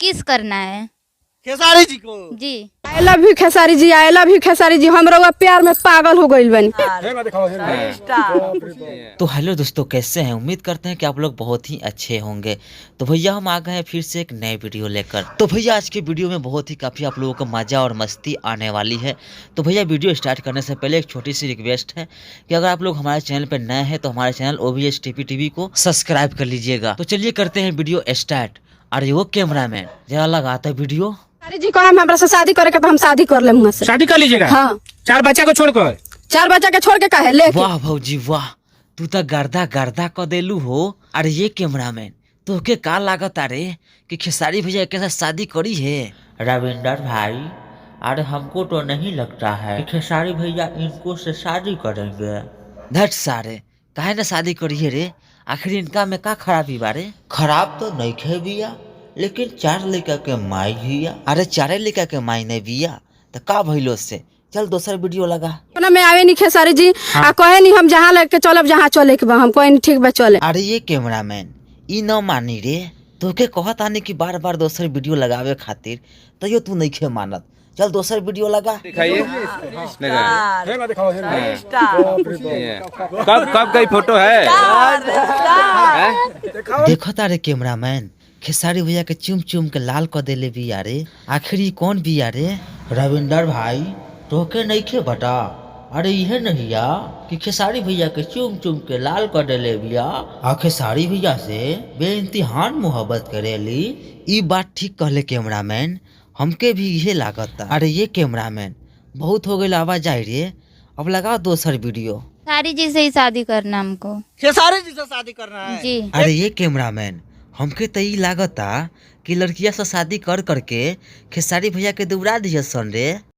किस करना है। खेसारी जी को? जी। I love you Khesari ji, I love you Khesari ji. हम रउआ प्यार में पागल हो गइल बानी। तो हेलो दोस्तों, कैसे हैं? उम्मीद करते हैं कि आप लोग बहुत ही अच्छे होंगे। तो भैया, हम आ गए हैं फिर से एक नए वीडियो लेकर। तो भैया, आज के वीडियो में बहुत ही काफ़ी आप लोगों को मज़ा और मस्ती आने वाली है। तो भैया, वीडियो स्टार्ट करने से पहले एक छोटी सी रिक्वेस्ट है कि अगर आप लोग हमारे चैनल पर नए हैं, तो हमारे चैनल OBS TP TV को सब्सक्राइब कर लीजिएगा। तो चलिए, करते हैं वीडियो स्टार्ट। अरे वो कैमरा मैन, जरा लगाता है वीडियो। खेसारी जी कहम हमरा से शादी करे के, तो हम शादी कर लेम हुआं से। शादी कर लीजिएगा? हाँ। चार बच्चा को छोड़कर? चार बच्चा के छोड़ के काहे लेके। वाह भौजी वाह, तू तो गर्दा गर्दा क देलू हो। अरे ये कैमरामैन, तोहके का लागत अरे कि खेसारी भैया के साथ शादी करी है? रविंदर भाई, अरे हमको तो नहीं लगता है कि खेसारी भैया इनको से शादी करेंगे। धट सारे, काहे ना शादी करी है रे? आखिर इनका में का खराबी बारे? खराब तो नहीं खे बिया, लेकिन चार लड़का के माई हिया। अरे चारे लड़का के माई नहीं बिया तो का भइलो से? चल, दोसर वीडियो लगा। अपना में आवे नहीं खेसारी जी आ कहे नहीं, हम जहाँ लेके चलब, जहाँ चले के बा। हम कहे नहीं, ठीक बा, चले। अरे ये कैमरामैन, ई न मानी रे। तोके कहत आनी कि बार बार दोसर वीडियो लगावे खातिर, तैयो तू नइखे मानत। चल, दोसर वीडियो लगा। दिखाइए। कब कब का फोटो है, हैं? देखो तारे कैमरामैन, खेसारी भैया के चुम चुम के लाल क देले बिया रे। आखिर ई कौन बिया रे? रविंदर भाई, तोके नइखे बता? अरे इहे नहिया कि खेसारी भैया के चुम चुम के लाल कर देले बिया आ खेसारी भैया से बेइम्तिहान मोहब्बत करेली। ई बात ठीक कहले कैमरामैन, हमके भी इहे लागता। अरे ये कैमरामैन, बहुत हो गइल आवाज आई रे, अब लगाओ दोसर वीडियो। खेसारी जी से ही शादी करना हमको। खेसारी जी से शादी करना है? जी। अरे ये कैमरामैन, हमके त ई लागता कि लड़किया से शादी कर करके खेसारी भैया के दुबरा दिया सन रे।